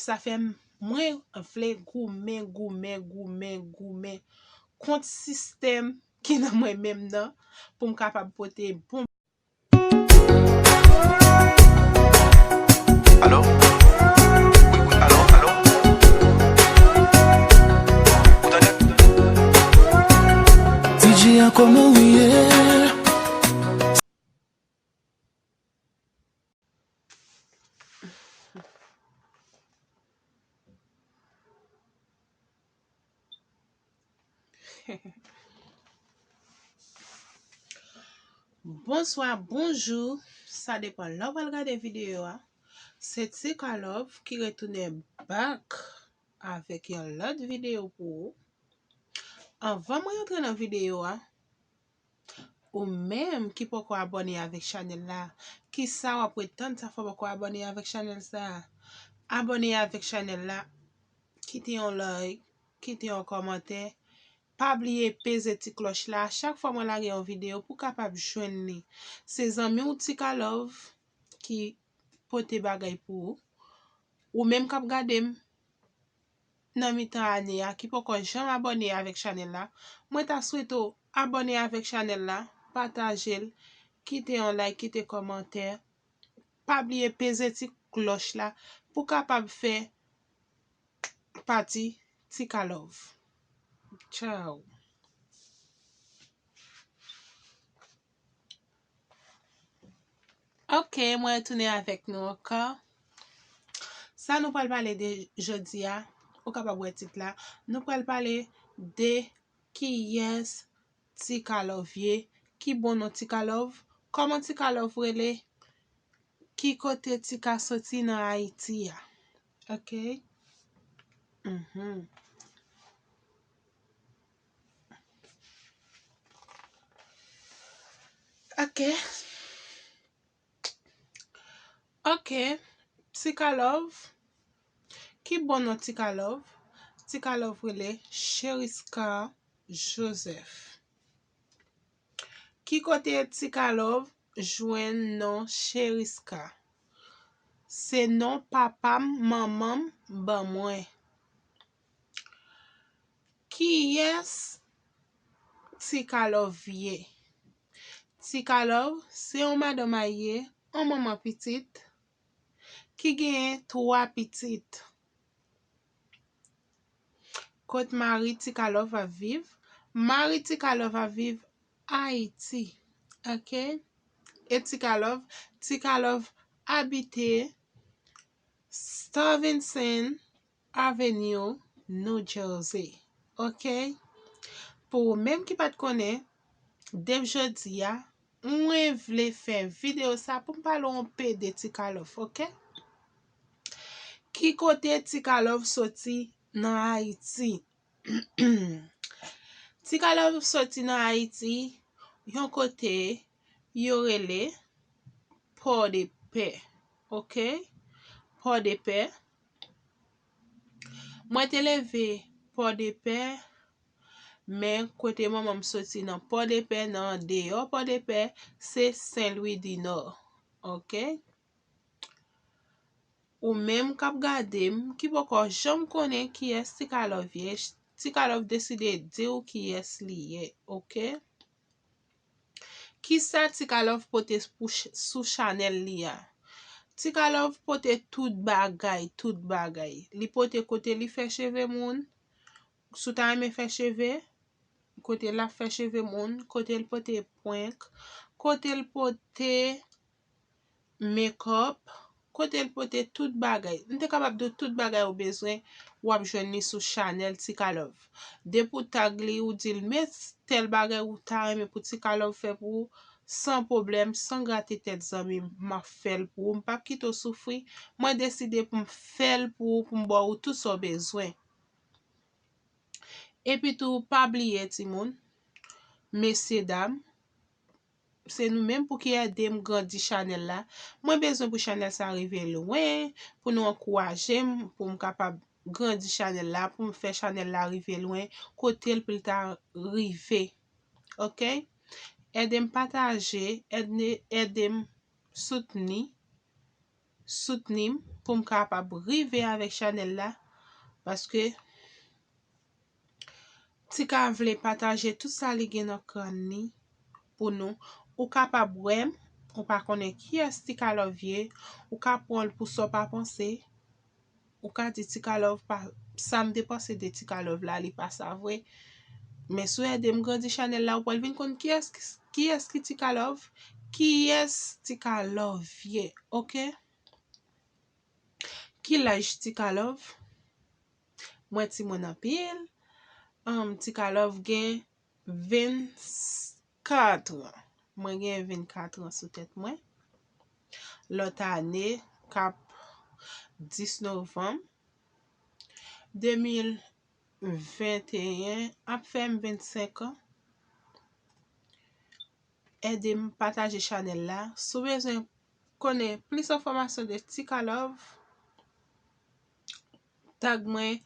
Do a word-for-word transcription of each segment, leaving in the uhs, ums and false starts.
Sa fè m, mwen vle goumen, goumen, goumen, goumen kont sistèm ki nan mwen menm nan pou m kapab pote bon. Alo? Wi, wi, alo, alo? Ou tande? D J a, kòman w ye? Bonswa, bonjou. Sa depann lè w pral gade videyo a. Se Tika Love ki retounen back avèk yon lòt videyo pou ou. Anvan mwen antre nan videyo a, ou menm ki poko abòne avèk chanèl la, kisa w ap ret tann, sa fè w poko abòne avèk chanèl sa? Abòne avèk chanèl la, kite yon like, kite yon kòmantè. Pa bliye peze ti klòch la chak fwa mwen lage yon videyo pou w kapab jwenn li. Se zanmi w Tika Love ki pote bagay pou ou. Ou menm k ap gade m nan mitan ane a, ki poko janm abòne avèk chanèl la, mwen ta swete w abòne avèk chanèl la, pataje l, kite yon like, kite kòmantè. Pa bliye peze ti klòch la pou w kapab fè pati Tika Love. Tchao. Ok, mwen retounen avèk nou ankò. Sa nou pral pale de jodi a, ou kapab wè tit la. Nou pral pale de kiyès Tika Love ye, ki bon non Tika Love, kòman Tika Love rele, ki kote Tika soti nan Ayiti a. Ok. Mhm. Ok. Ok. Tika Love. Ki bon non Tika Love? Tika Love rele Cheriska Joseph. Ki kote Tika Love jwenn non Cheriska? Se non papa m, manman m ban mwen. Kiyès Tika Love ye? Tika Love se yon madanm marye, yon manman pitit, ki genyen twa pitit. Kot mari Tika Love ap viv? Mari Tika Love ap viv Ayiti. Ok? E Tika Love, Tika Love abite Stevenson Avenue, New Jersey. Ok? Pou ou menm ki pa t konnen, depi jodi a, mwen vle fè videyo sa pou m pale yon pe de Tika Love, ok? Ki kote Tika Love soti nan Ayiti? Tika Love soti nan Ayiti, yon kote yo rele Pòdepè, ok? Pòdepè. Mwen te leve Pòdepè, men kote manman m soti nan Pòdepè, nan deyò Pòdepè, se Sen Lwi di Nò, ok? Ou menm k ap gade m, ki poko janm konnen kiyès Tika Love ye, Tika Love deside di w kiyès li ye, ok? Kisa Tika Love pote pou ch-, sou chanèl li a? Tika Love pote tout bagay, tout bagay. Li pote kote li fè cheve moun, si w ta renmen fè cheve, kote l ap fè cheve moun, kote l pote prank, kote l pote makeup, kote l pote tout bagay. M te kapab di w tout bagay ou bezwen, w ap jwenn li sou chanèl Tika Love. Depi w tag li, ou di l, men tèl bagay ou ta renmen pou Tika Love fè pou ou, san pwoblèm, san grate tèt zanmi m, m ap fè l pou ou. M p ap kite w soufri. Mwen deside pou m fè l pou ou, pou m ba w tout sa w bezwen. Epi tou, pa bliye, timoun, mesye dam, se nou menm pou ki ede m grandi chanèl la. Mwen bezwen pou chanèl sa rive lwen, pou nou ankouraje m, pou m kapab grandi chanèl la, pou m fè chanèl la rive lwen, kote l pou l ta rive. Ok? Ede m pataje, ede, ede m soutni, soutni m. pou m kapab rive avèk chanèl la, paske Tika vle pataje tout sa li gen nan kran li pou nou. Ou kapab wè m, ou pa konnen kiyès Tika Love ye, ou ka pran l pou sa w pa panse, ou ka di Tika Love pa, sa m te panse de Tika Love la, li pa sa vre. Men si w ede m grandi chanèl la, ou pral vin konn kiyès, kiyès ki Tika Love, kiyès Tika Love ye, oke? Ki laj Tika Love? Mwen timoun anpil. Um, Tika Love gen vennkat an. Mwen gen vennkat an sou tèt mwen. Lòt ane, k ap dis novanm de mil venteyen, ap fè m vennsenk an. Ede m pataje chanèl la. Si w bezwen konnen plis enfòmasyon de Tika Love, tag mwen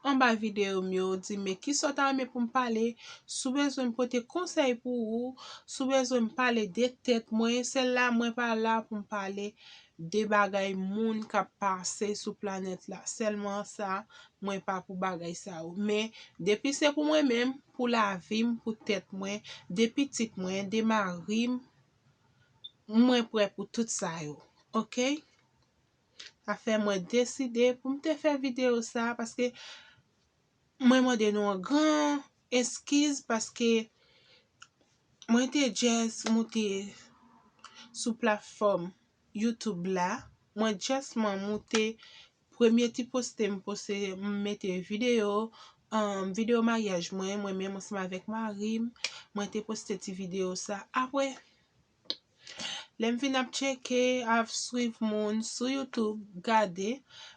anba videyo m yo, di m men kisa w ta renmen pou m pale. Si w bezwen m pote konsèy pou ou, si w bezwen m pale de tèt mwen, sèl la mwen pa la pou m pale de bagay moun k ap pase sou planèt la. Sèlman sa, mwen pa pou bagay sa yo. Men, depi se pou mwen menm, pou lavi m, pou tèt mwen, de pitit mwen, de mari m, mwen prè pou tout sa yo. Oke? Sa fè mwen deside pou m te fè videyo sa, paske mwen mande nou an gran eskiz, paske mwen te just moute sou platfòm YouTube la. Mwen just man moute premye ti poste m poste, m mete videyo, um, videyo maryaj mwen, mwen menm ansanm avèk mari m, mwen te poste ti videyo sa. Apre, lè m vin ap tcheke, ap swiv moun sou YouTube, gade,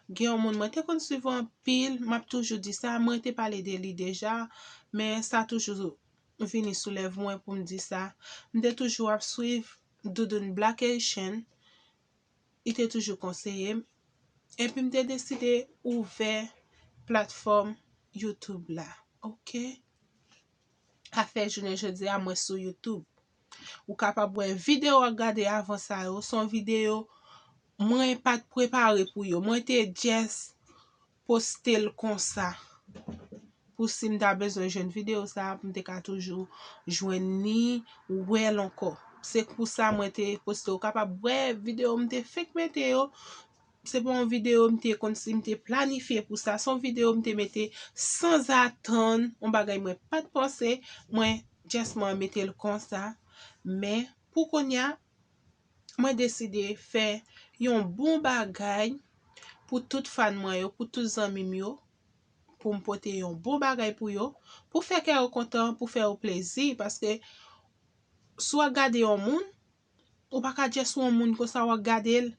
gen yon moun mwen te konn swiv anpil, m ap toujou di sa, mwen te pale de li deja, men sa toujou vini sou lèv mwen pou m di sa. M te toujou ap swiv Doudoune Black Haitian, li te toujou konseye m, epi m te deside ouvè platfòm YouTube la. Oke? Sa fè jounen jodi a mwen sou YouTube. Ou kapab wè videyo w ap gade avan sa yo, se yon videyo mwen pa t prepare pou yo. Mwen te just poste l konsa. Pou si m ta bezwen jwenn videyo sa, pou m te ka toujou jwenn li, wè l ankò. Se pou sa mwen te poste. Ou kapab wè videyo m te fenk mete yo. Se pa yon videyo m te konn si m te planifye pou sa. Se yon videyo m te mete sanzatann, yon bagay mwen pa t panse. Mwen just mwen mete l konsa. Men, pou kounye a, mwen deside fè yon bon bagay pou tout fan mwen yo, pou tout zanmi m yo, pou m pote yon bon bagay pou yo, pou fè kè yo kontan, pou fè yo plezi, paske si w ap gade yon moun, ou pa ka just yon moun konsa w ap gade l,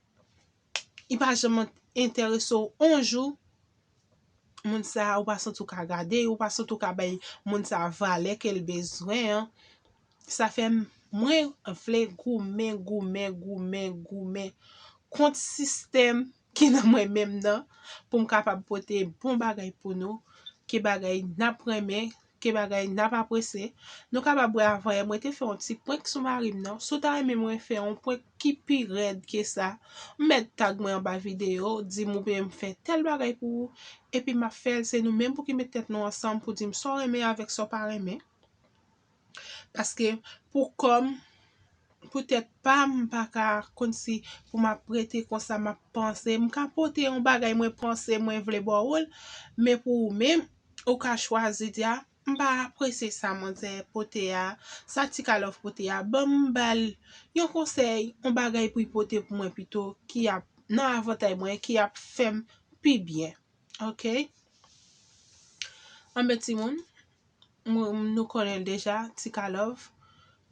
li pa janm enterese w yon jou, moun sa a, ou pa santi w ka gade, ou pa santi w ka bay moun sa a valè ke l bezwen an. Sa fè m, mwen vle goumen, goumen, goumen, goumen kont sistèm ki nan mwen menm nan, pou m kapab pote bon bagay pou nou, ke bagay n ap renmen, ke bagay n ap apresye. Nou kapab wè avan yè, mwen te fè yon ti prank sou mari m nan. Si w ta renmen mwen fè yon prank ki pi rèd ke sa, mèt tag mwen anba videyo, di m ou byen m fè tèl bagay pou ou, epi m ap fè l, se nou menm pou ki met tèt nou ansanm pou di m sa w renmen avèk sa w pa renmen. Paske pou kò m, pou tèt pa m, m pa ka konn si pou m ap rete konsa, m ap panse. M ka pote yon bagay mwen panse mwen vle ba w l, men pou ou menm, ou ka chwazi di a, m pa apresye sa manzè pote a, sa Tika Love pote a, ban m ba l yon konsèy, yon bagay pou l pote pou mwen pito, ki ap nan avantay mwen, ki ap fè m pi byen. Oke? Anben timoun, mwen, nou konnen l deja, Tika Love.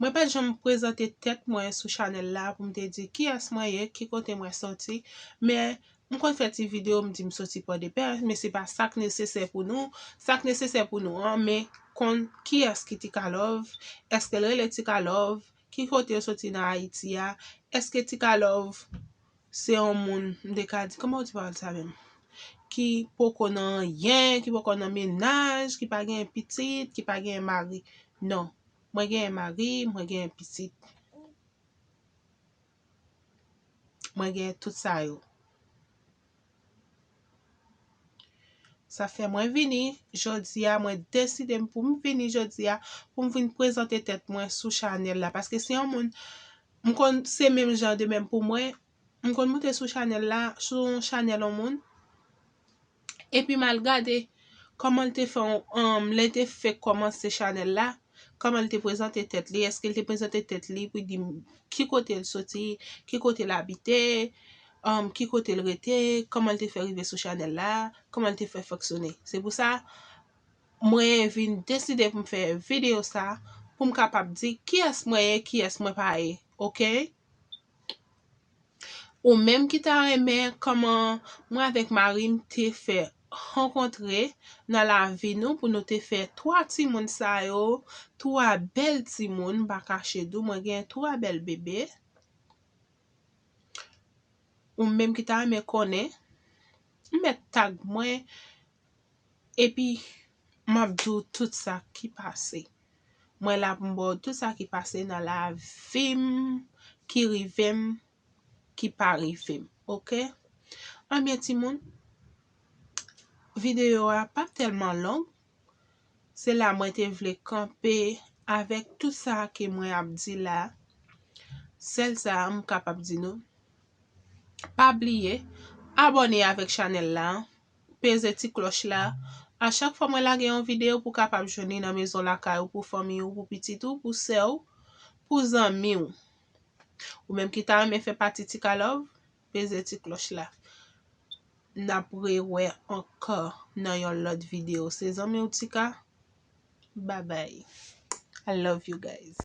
Mwen pa t janm prezante tèt mwen sou chanèl la pou m te di kiyès mwen ye, ki kote mwen soti, men m konn fè ti videyo, m di m soti Pòdepè, men se pa sa k nesesè pou nou. Sa k nesesè pou nou an, men konn kiyès ki Tika Love, èske l rele Tika Love, ki kote yo soti nan Ayiti a, èske Tika Love se yon moun, m te ka di, kòman w di pawòl sa menm? Ki poko nan anyen, ki poko nan mennaj, ki pa gen pitit, ki pa gen mari. Non. Mwen gen mari, mwen gen pitit. Mwen gen tout sa yo. Sa fè mwen vini jodi a, mwen deside m pou m vini jodi a, pou m vin prezante tèt mwen sou chanèl la. Paske se yon moun, m konn se menm jan de menm pou mwen, m konn moute sou chanèl la, sou yon chanèl yon moun, epi m al gade kòman l te fè, um, lè l te fèk kòmanse chanèl la, kòman l te prezante tèt li, èske l te prezante tèt li pou di m ki kote l soti, ki kote l abite, um, ki kote l rete, kòman l te fè rive sou chanèl la, kòman l te fè fonksyone. Se pou sa, mwen vin deside pou m fè videyo sa, pou m kapab di kiyès mwen ye, kiyès mwen pa ye, oke? Ou menm ki ta renmen kòman mwen avèk mari m te fè rankontre nan lavi nou pou nou te fè twa timoun sa yo, twa bèl timoun, m pa kache di w, mwen gen twa bèl bebe. Ou menm ki ta renmen konnen, mèt tag mwen, epi m ap di w tout sa ki pase. Mwen la pou m ba w tout sa ki pase nan lavi m, ki rive m, ki pa rive m, oke? Anbyen timoun, videyo a p ap tèlman long. Se la mwen te vle kanpe avèk tout sa ke mwen ap di la. Sèl sa m kapab di nou, pa bliye abòne avèk chanèl la, peze ti klòch la. A chak fwa mwen lage yon videyo, pou kapab jwenn li nan mezon lakay ou, pou fanmi ou, pou pitit ou, pou sè w, pou zanmi w. Ou menm ki ta renmen fè pati Tika Love, peze ti klòch la. N ap rewè ankò nan yon lòt videyo. Se zanmi w Tika. Babay. I love you guys.